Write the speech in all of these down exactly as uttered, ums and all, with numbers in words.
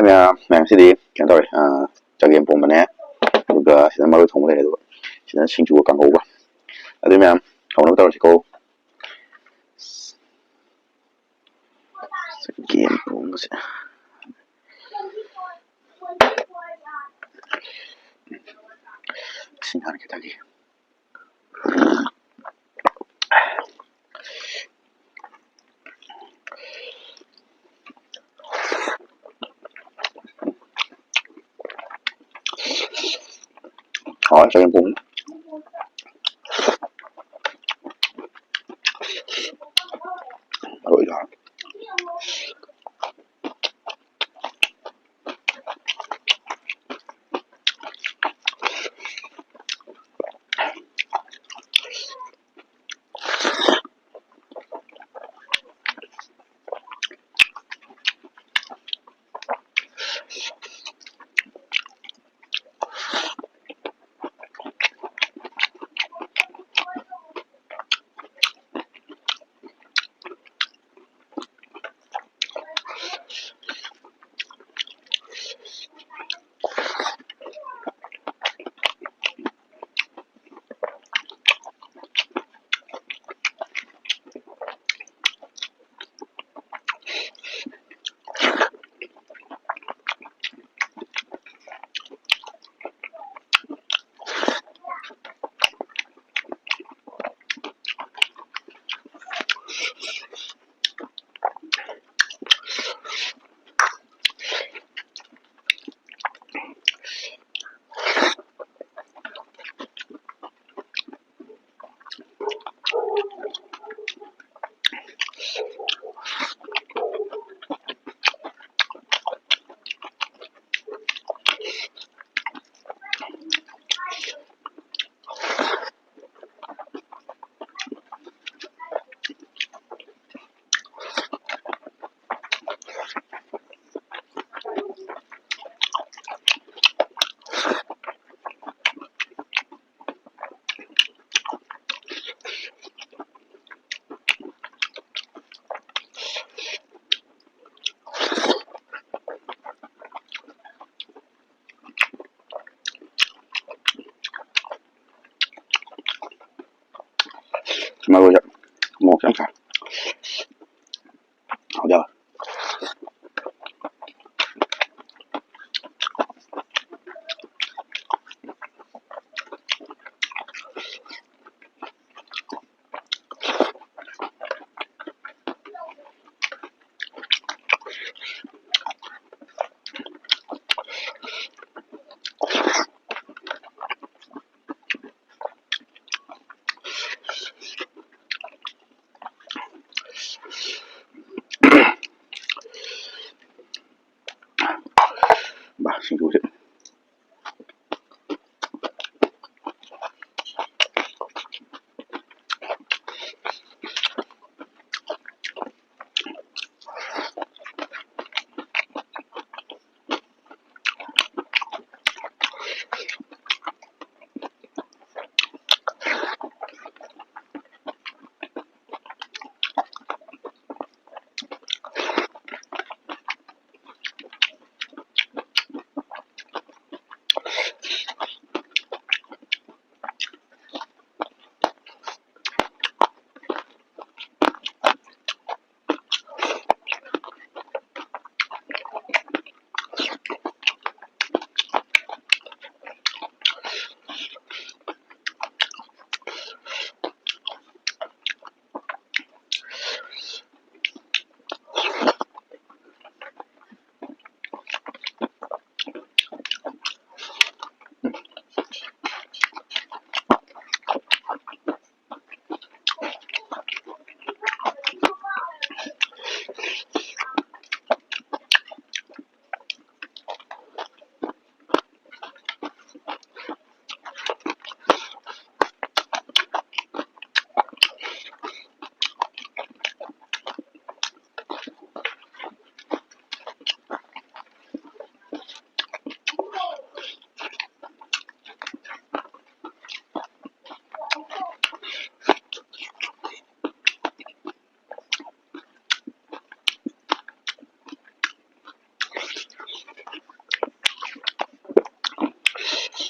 ꯃꯌꯥꯝ, ꯃꯌꯥꯝ ꯁꯤꯗꯤ ꯀꯩꯅꯣ ꯇꯧꯔꯦ, ꯑ, ꯆꯒꯦꯝ ꯄꯣꯝꯕꯅꯦ, ꯑꯗꯨꯒ ꯁꯤꯗ ꯃꯔꯣꯏ ꯊꯣꯡꯕ ꯂꯩꯔꯦ, ꯑꯗꯨꯒ ꯁꯤꯗ ꯁꯤꯡꯖꯨꯒ ꯀꯥꯡꯍꯧꯒ꯫ ꯑꯗꯨ ꯃꯌꯥꯝ ꯍꯧꯅꯕ ꯇꯧꯔꯁꯤꯀꯣ꯫ ꯆꯒꯦꯝ ꯄꯣꯝꯕꯁꯦ꯫ ꯏꯁꯤꯡ ꯍꯥꯟꯅ ꯈꯤꯇꯪ ꯊꯛꯈꯤ꯫ ꯍꯥꯎꯋꯦ ꯆꯒꯦꯝ ꯄꯣꯝꯕ꯫ ꯃꯔꯣꯏ ꯊꯥꯛꯑꯒ꯫ ꯃꯔꯣꯏꯗ ꯃꯣꯔꯣꯛꯁꯦ ꯌꯥꯝ ꯁꯥꯏ꯫ ꯍꯥꯎꯗꯤ ꯍꯥꯎꯋꯦ꯫ ꯕꯥ, ꯁꯤꯡꯖꯨꯁꯦ꯫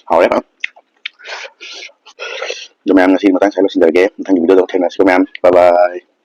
ꯍꯥꯎꯔꯦ ꯐꯖꯅ꯫ ꯑꯗꯨꯝ ꯃꯌꯥꯝ ꯉꯁꯤ ꯃꯇꯥꯡ ꯁ꯭ꯋꯥꯏꯗ ꯂꯣꯏꯁꯤꯟꯖꯔꯒꯦ꯫ ꯃꯊꯪꯒꯤ video ꯗ ꯊꯦꯡꯅꯔꯁꯤꯀꯣ ꯃꯌꯥꯝ꯫ Bye bye꯫